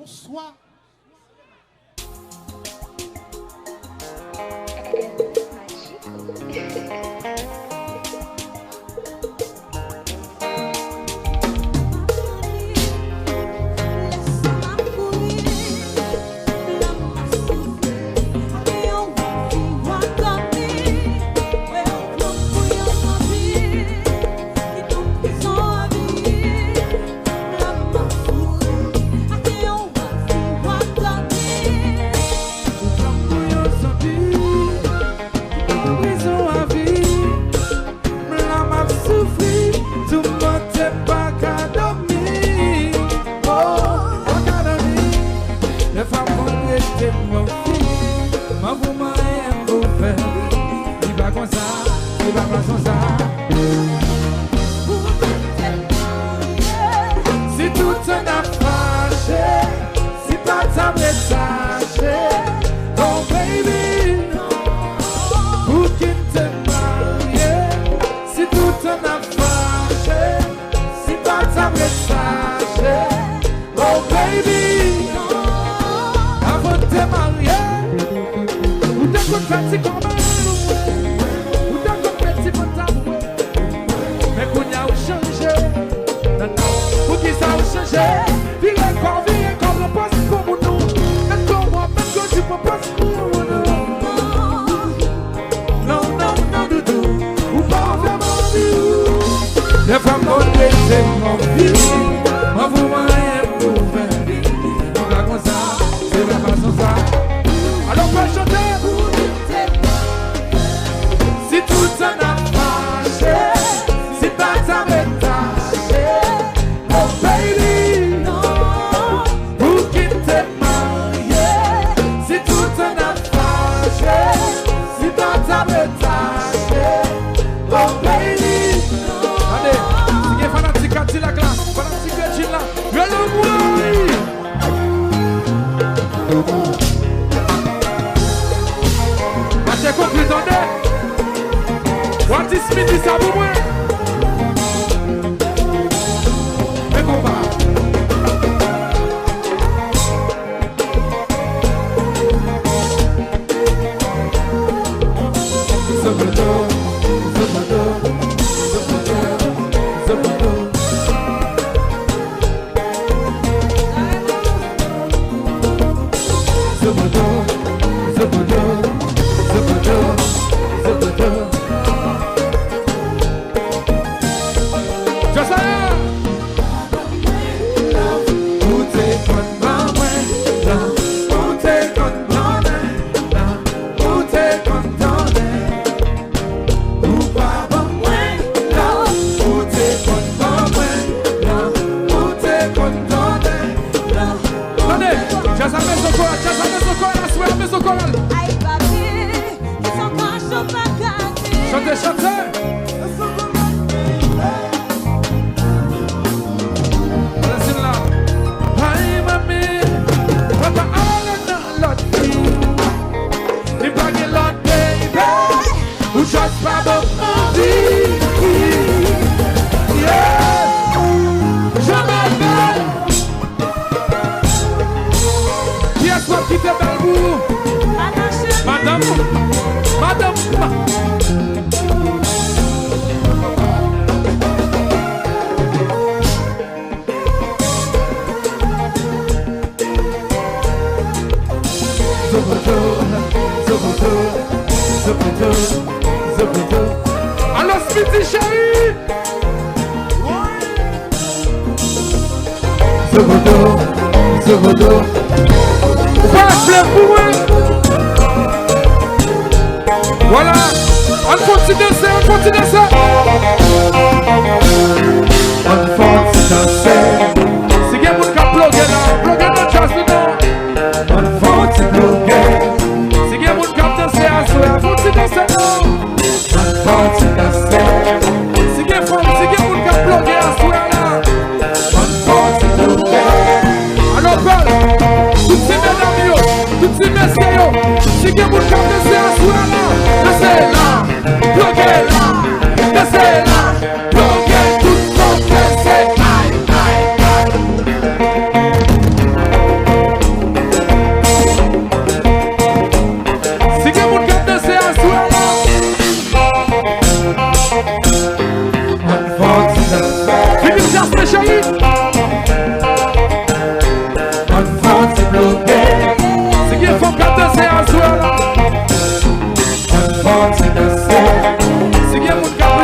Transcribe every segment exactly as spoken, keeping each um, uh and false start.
Swa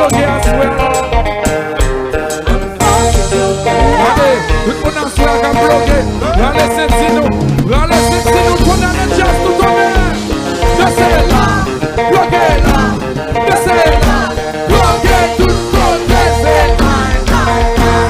Bloke aswè a. Gade, tout moun aswè a k ap bloke. Rale senti nou. Rale senti nou. Kondane djaz nou tonbe. Danse la. Bloke la. Danse la. Bloke tout kote. Se ay, ay, ay.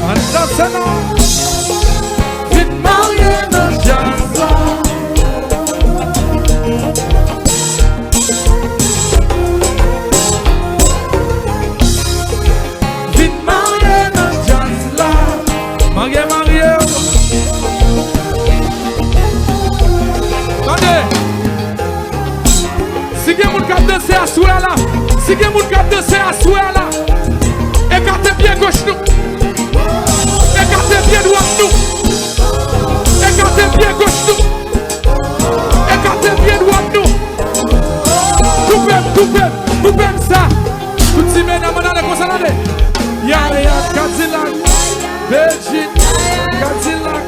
Ann danse non. Vin marye nan djaz la. Vin marye nan djaz la. Marye, marye. Tande. Si gen moun k ap danse aswè a la, si gen moun k ap danse aswè a la, ekate pye goch nou. Ekate pye dwat nou. Ekate pye goch nou. Ekate pye dwat nou. Koupe m, koupe m, koupe m sa. Tout ti medam ann ale konsa, tande. Yaya, Kadilak, Bedjine, Kadilak,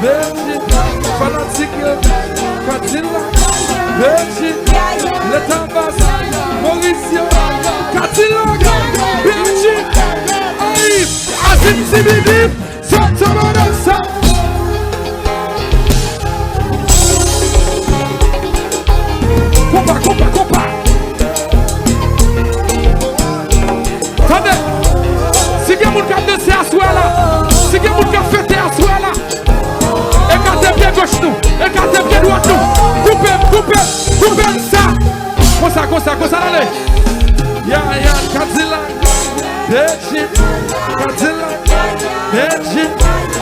Bedjine, fanatik yo, Kadilak, Bedjine, Leta Bas, Morisyo, Kadilak, Bedjine, ay, Azim Tibidib. Sot sou mwen sa. Konpa, konpa, konpa. Tande. Si gen moun k ap danse aswè a la, si gen moun k ap fete aswè a la, ekate pye goch nou, ekate pye dwat nou. Koupe m, koupe m, koupe m sa. Konsa, konsa, konsa, ale. Yaya, Kadilak. Bedjine, Kadilak, Bedjine,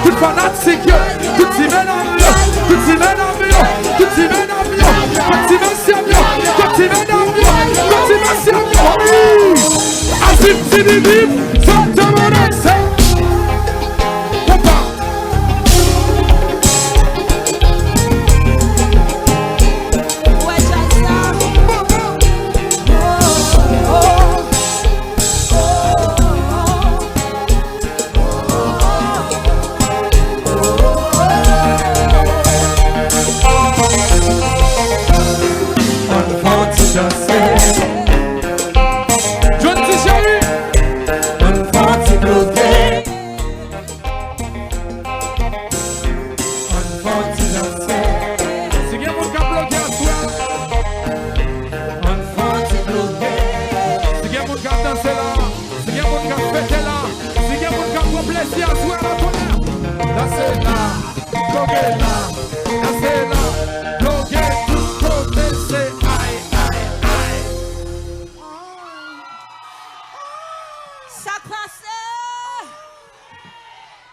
tout fanatik yo, tout ti medam yo, tout ti medam yo, tout ti medam yo, tout ti mesye yo, tout ti medam yo, tout ti mesye yo. Wi! Azim Tibidib, sa te mande se. Konpa. Ou wè djaz la? Oh, oh, oh. Ann fè yon ti danse. John T. Cheri. Ann fè yon ti bloke. Ann fè yon ti danse. Si gen moun k ap bloke aswè a, ann fè yon ti bloke. Si gen moun k ap danse la, si gen moun k ap fete la, si gen moun k ap pran plezi aswè a, la konnen. Danse la, bloke la, danse la, bloke tout kote, se ay, ay, ay. Sa k pase?